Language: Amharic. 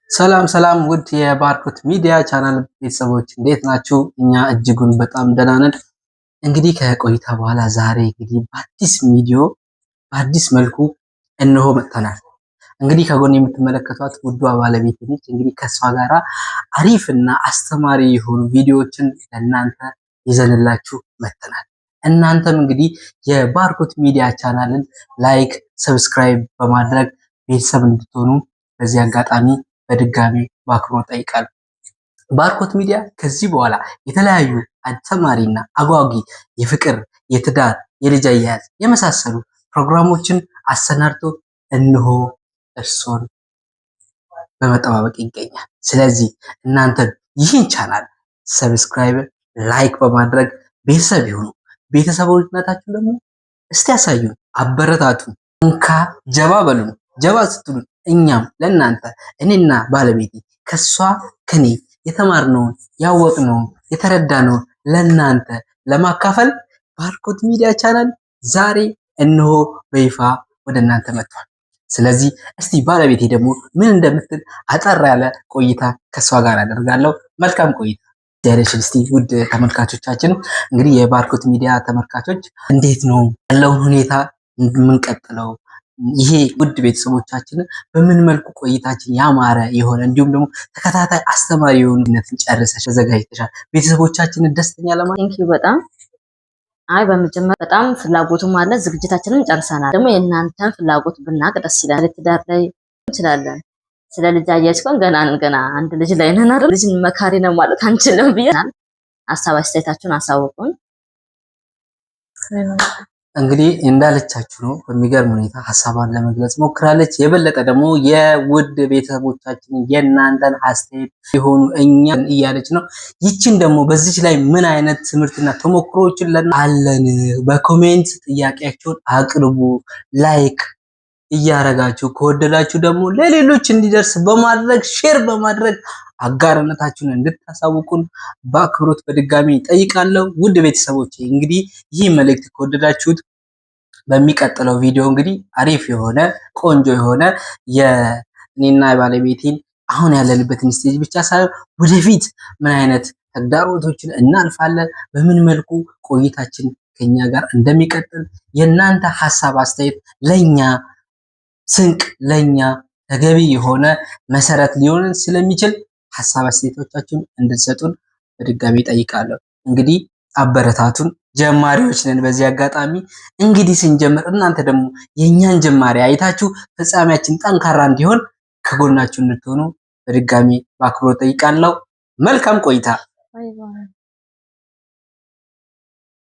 ሰላም ሰላም ውድ የባርኮት ሚዲያ ቻናል ቤተሰቦች እንዴት ናችሁ? እኛ እጅጉን በጣም ደህና ነን። እንግዲህ ከቆይታ በኋላ ዛሬ እንግዲህ በአዲስ ቪዲዮ በአዲስ መልኩ እነሆ መጥተናል። እንግዲህ ከጎን የምትመለከቷት ውዷ ባለቤት ነች። እንግዲህ ከእሷ ጋራ አሪፍና አስተማሪ የሆኑ ቪዲዮዎችን ለእናንተ ይዘንላችሁ መጥተናል። እናንተም እንግዲህ የባርኮት ሚዲያ ቻናልን like፣ subscribe በማድረግ ቤተሰብ እንድትሆኑ በዚህ አጋጣሚ በድጋሚ በአክብሮት ጠይቃለሁ። ባርኮት ሚዲያ ከዚህ በኋላ የተለያዩ አስተማሪና አጓጊ የፍቅር፣ የትዳር፣ የልጅ አያያዝ የመሳሰሉ ፕሮግራሞችን አሰናድቶ እነሆ እርሶን በመጠባበቅ ይገኛል። ስለዚህ እናንተ ይህን ቻናል subscribe፣ like በማድረግ ቤተሰብ ይሁኑ። ቤተሰቦችነታችሁ ደግሞ እስቲ ያሳዩን፣ አበረታቱን፣ እንካ ጀባ በሉን። ጀባ ስትሉን እኛም ለእናንተ እኔና ባለቤቴ ከሷ ከኔ የተማርነውን ያወቅነውን የተረዳነውን ለእናንተ ለማካፈል ባርኮት ሚዲያ ቻናል ዛሬ እነሆ በይፋ ወደ እናንተ መጥቷል። ስለዚህ እስቲ ባለቤቴ ደግሞ ምን እንደምትል አጠር ያለ ቆይታ ከእሷ ጋር አደርጋለሁ። መልካም ቆይታ ያለሽን እስቲ ውድ ተመልካቾቻችን፣ እንግዲህ የባርኮት ሚዲያ ተመልካቾች እንዴት ነው ያለውን ሁኔታ የምንቀጥለው? ይሄ ውድ ቤተሰቦቻችንን በምን መልኩ ቆይታችን ያማረ የሆነ እንዲሁም ደግሞ ተከታታይ አስተማሪ የሆኑነትን ጨርሰሽ ተዘጋጅተሻል። ቤተሰቦቻችንን ደስተኛ ለማ Thank you በጣም። አይ፣ በመጀመሪያ በጣም ፍላጎቱም አለ፣ ዝግጅታችንን ጨርሰናል። ደግሞ የእናንተን ፍላጎት ብናቅ ደስ ይላል። ትዳር ላይ እንችላለን። ስለ ልጅ አያያዝ ከሆነ ገና ገና አንድ ልጅ ላይ ነን አይደል? ልጅን መካሪ ነው ማለት አንችልም ብዬ ሀሳብ አስተያየታችሁን አሳውቁን። እንግዲህ እንዳለቻችሁ ነው። በሚገርም ሁኔታ ሀሳቧን ለመግለጽ ሞክራለች። የበለጠ ደግሞ የውድ ቤተሰቦቻችን የእናንተን አስተያየት የሆኑ እኛ እያለች ነው። ይችን ደግሞ በዚች ላይ ምን አይነት ትምህርትና ተሞክሮዎችን አለን? በ comment ጥያቄያቸውን አቅርቡ። like እያረጋችሁ ከወደዳችሁ ደግሞ ለሌሎች እንዲደርስ በማድረግ share በማድረግ አጋርነታችሁን እንድታሳውቁን በአክብሮት በድጋሚ ጠይቃለሁ። ውድ ቤተሰቦች እንግዲህ ይህ መልእክት ከወደዳችሁት በሚቀጥለው ቪዲዮ እንግዲህ አሪፍ የሆነ ቆንጆ የሆነ የእኔና የባለቤቴን አሁን ያለንበትን stage ብቻ ሳይሆን ወደፊት ምን አይነት ተግዳሮቶችን እናልፋለን፣ በምን መልኩ ቆይታችን ከኛ ጋር እንደሚቀጥል የእናንተ ሀሳብ አስተያየት ለኛ ስንቅ ለኛ ተገቢ የሆነ መሰረት ሊሆን ስለሚችል ሀሳብ አስተያየቶቻችሁን እንድትሰጡን በድጋሚ ጠይቃለሁ። እንግዲህ አበረታቱን፣ ጀማሪዎች ነን። በዚህ አጋጣሚ እንግዲህ ስንጀምር እናንተ ደግሞ የእኛን ጀማሪ አይታችሁ ፍጻሜያችን ጠንካራ እንዲሆን ከጎናችሁ እንድትሆኑ በድጋሚ በአክብሮት ጠይቃለሁ። መልካም ቆይታ። Bye bye።